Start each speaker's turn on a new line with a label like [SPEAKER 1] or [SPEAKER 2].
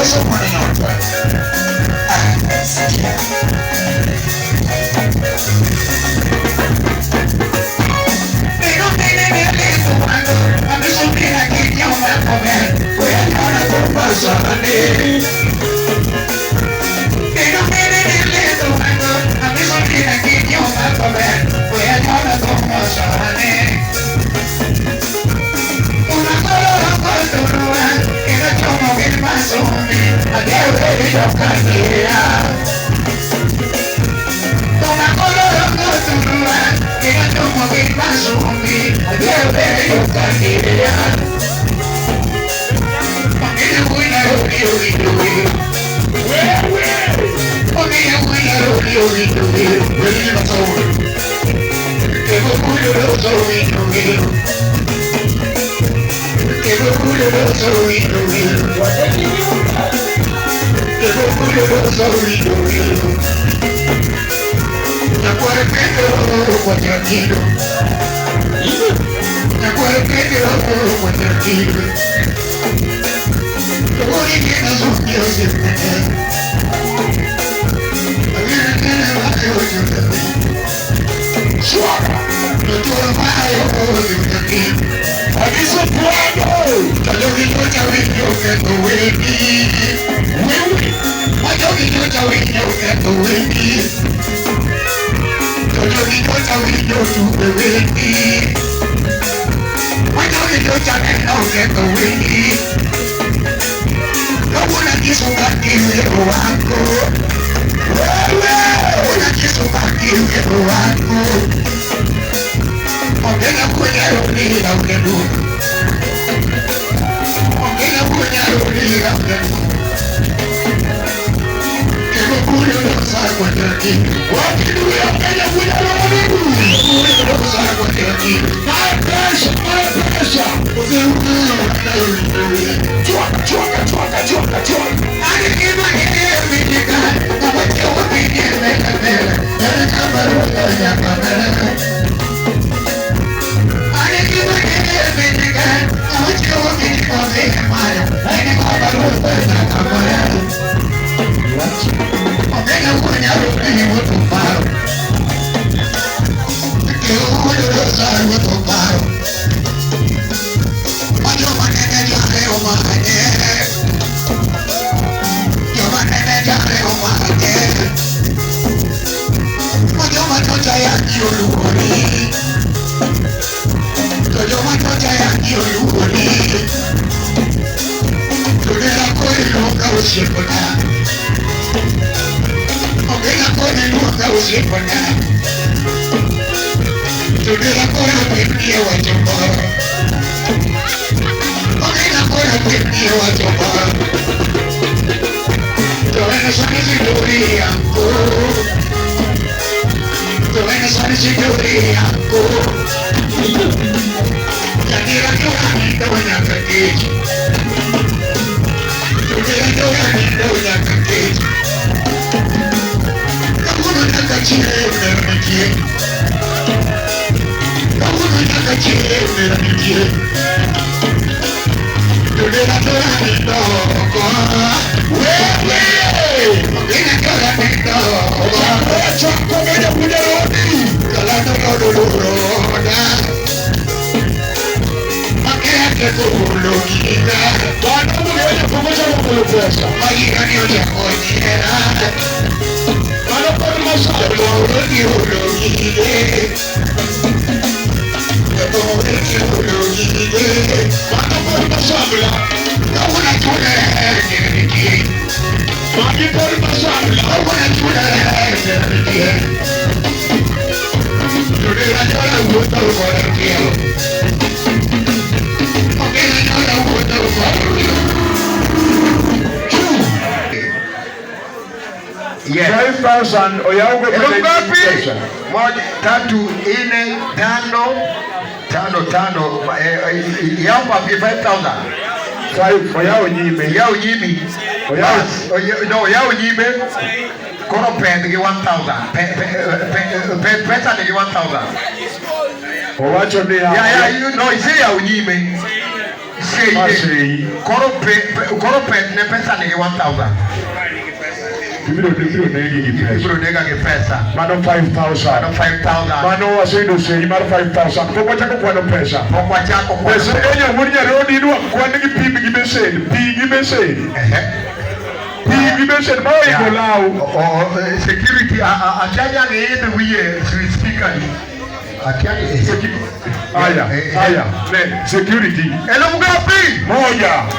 [SPEAKER 1] Yes.
[SPEAKER 2] 5,000 Oyaugwe
[SPEAKER 1] Elfu ngapi? Moja, tatu, nne, tano, tano, tano. Yao papi 5,000.
[SPEAKER 2] 5 Oyao nyime.
[SPEAKER 1] Yao nyimi.
[SPEAKER 2] Oyao.
[SPEAKER 1] No, yao nyime. Koro pend gi 1,000. Pesa ni gi 1,000.
[SPEAKER 2] Owacho ni
[SPEAKER 1] Yeah, you know, say yao nyime. Sei.
[SPEAKER 2] Ma sei.
[SPEAKER 1] Koro pe, koro pe ne pesa nigi 1000.
[SPEAKER 2] Ibiro negi gi pesa.
[SPEAKER 1] Ibiro nega gi pesa.
[SPEAKER 2] Mano 5000.
[SPEAKER 1] Mano 5000.
[SPEAKER 2] Mano waseyudo sei mar 5000. Pok wachako kwano pesa.
[SPEAKER 1] Pok wachako kwano.
[SPEAKER 2] Pesa enyo wuod Nyarodi idwa kwan gi pi gi besen. Pi gi besen.
[SPEAKER 1] Ehe.
[SPEAKER 2] Pi gi besen ma oingo law.
[SPEAKER 1] Security akia ni ang' idh wiye speaker ni. Akia ni.
[SPEAKER 2] Aya, aya. Ne, security.
[SPEAKER 1] Elfu ngapi?
[SPEAKER 2] Moja.